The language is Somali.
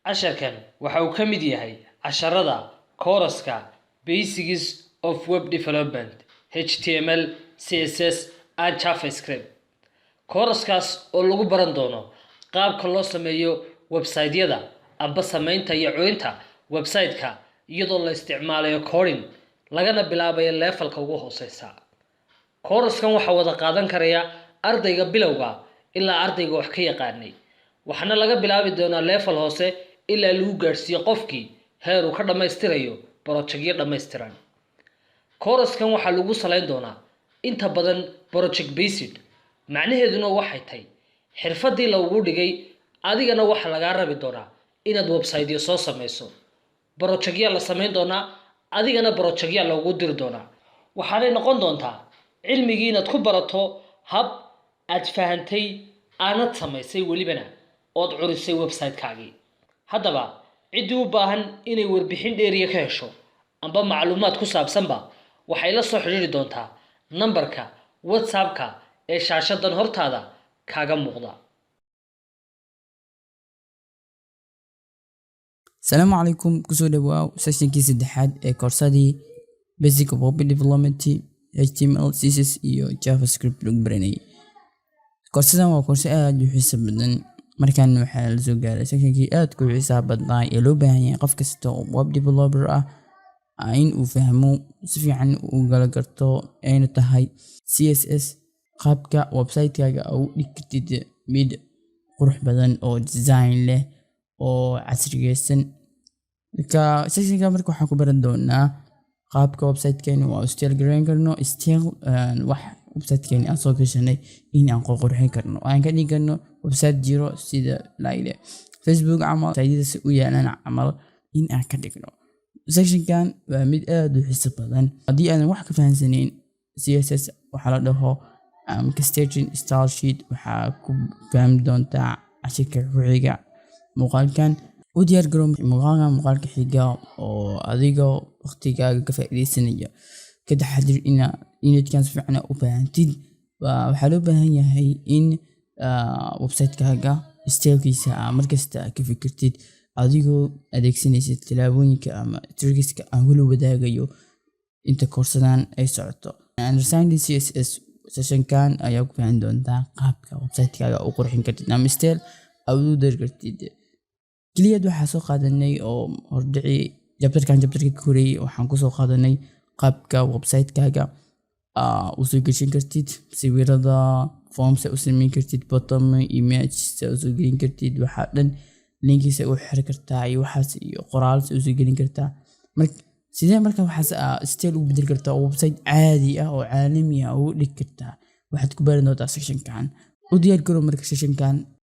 Casharkan waxa uu ka mid yahay casharada kooraska Basics of Web Development, HTML, CSS and JavaScript. Kooraskaas oo lagu baran doono qaabka loo sameeyo website-yada amba samaynta iyo curinta website-ka iyadoo la isticmaalayo coding, lagana bilaabayo levelka ugu hooseysa. Kooraskan waxaa wada qaadan karaya ardayga bilowga ilaa ardayga wax ka yaqaanay, waxaana laga bilaabi doonaa level hoose ilaa lagu gaadhsiiyo qofkii heer uu ka dhammaystirayo projectyo dhammaystiran. Kooraskan waxaa lagu salayn doonaa inta badan project based, macnaheeduna waxay tahay xirfadii lagugu dhigay adigana waxaa lagaa rabi doonaa inaad website-yo soo samayso. Projectya la samayn doonaa, adigana projectya loogu diri doonaa. Waxaanay noqon doontaa cilmigii inaad ku barato hab aad fahantay, aanad samaysay, welibana ood curisay website-kaagii. Haddaba ciddii u baahan inay warbixin dheeriya ka hesho amba macluumaad ku saabsanba, waxay la soo xidhiiri doontaa nambarka WhatsAppka ee shaashadan hortaada kaaga muuqda. Asalaamu calaykum, kusoo dhawaaw sessionkii saddexaad ee koorsadii Basic of Web Development, HTML, CSS iyo JavaScript lagu baranayay. Koorsadan waa koorso aad u xiiso badan. Markan waxaa la soo gaaray sessionkii aadka u xiisaha badnaa ee loo baahan yahay qof kasta oo web developer ah in uu fahmo, si fiican u gala garto, ayna tahay CSS, qaabka website-kaaga ugu dhigi kartid mid qurux badan oo design leh oo casriyeysan. Marka sessionka marka waxaan ku baran doonaa qaabka website-keena waa style gareyn karno, style wax website-keena aan soo gashanay in aan qurxin karno, aan ka dhigi karno website jiro, sida like Facebook camal, website-yada si u yaalaan camal in aan ka dhigno. Sectionkan waa mid aad u xiiso badan. Haddii aadan wax ka fahansaneyn CSS waxaa la dhaho ama Cascading Style Sheet, waxaa ku fahmi doontaa cashirka ku xiga muuqaalkan. U diyaar garow muuqaalkan, muuqaalka xiga, oo adigoo waqtigaaga ka faa'iideysanaya ka taxadir ina unitkan si fiican u fahantid. Waxaa loo baahan yahay in website-kaaga stylekiisa aa markasta ka fikirtid, adigoo adeegsanaysid tillaabooyinka ama tricks-ka aan kula wadaagayo inta koorsadan ay socoto. Understanding CSS sessionkan ayaa ku fahmi doontaa qaabka website-kaaga u qurxin kartid ama style aad u dari kartid. Keliyaad waxaa soo qaadanay oo hordhici chapterkan, chapterka ka horeeyay waxaan kusoo qaadanay qaabka website-kaaga u soo geshin kartid sawirada, forms u sameyn kartid, button, image u soo gelin kartid, waxaa dhan linkiisa u xiri kartaa iyo waxaas, iyo qoraal u soo gelin kartaa. Marka sidee marka waxaas style ugu bedeli kartaa oo website caadi ah oo caalami ah ugu dhigi kartaa, waxaad ku baran doontaa sectionkan. U diyaar garow marka sessionkan.